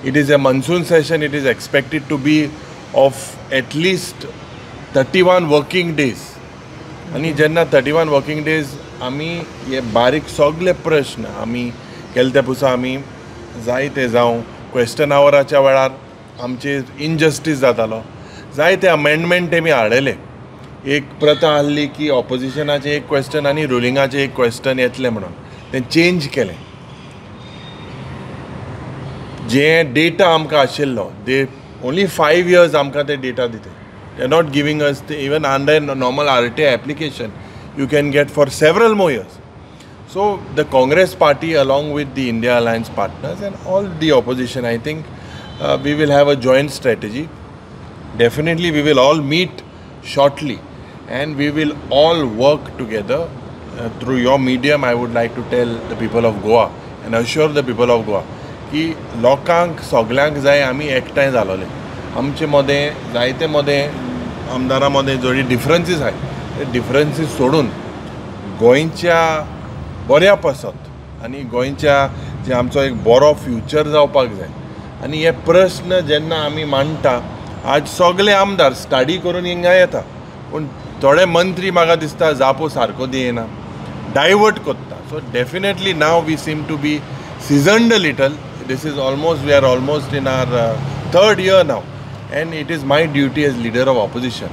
It is a monsoon session. It is expected to be of at least 31 working days. आनी जेन्ना 31 working days आमी हे बारीक सगळे प्रश्न आमी केले ते पुसा आमी जायते जावं क्वेश्चन आवराच्या वेळार आमचे इनजस्टीस जातालो, जायते अमेंडमेंट तेमी हाडले. एक प्रथा आहली की ऑपोजिशनाचे एक क्वेश्चन आनी रुलिंगाचे एक क्वेश्चन येतलें म्हणून तें चेंज केलें. जे डेटा आमकां आशिल्लो they only 5 years आमकां ते डेटा दिता. They are not giving us even under normal RTI application you can get for several more years. So the Congress party along with the India Alliance partners and all the opposition, I think we will have a joint strategy. Definitely we will all meet shortly and we will all work together. Through your medium I would like to tell the people of Goa and assure the people of Goa की लोकांक सगल्यांक जाय आमी एकठांय जालोले. आमचे मदें जायते मदें आमदारां मदें जोडी डिफरन्सीस आहाय ते डिफरन्सीस सोडून गोंयच्या बऱ्या पासत आनी गोंयच्या जे आमचो एक बरो फ्युचर जावपाक जाय. आनी हे प्रश्न जेन्ना आमी मांडटा आज सगळे आमदार स्टडी करून हिंगा येता, पूण थोडे मंत्री म्हाका दिसता जापो सारको दिना, डायवर्ट करता. So definitely now we seem to be seasoned a little. This is almost, we are almost in our third year now, and it is my duty as leader of opposition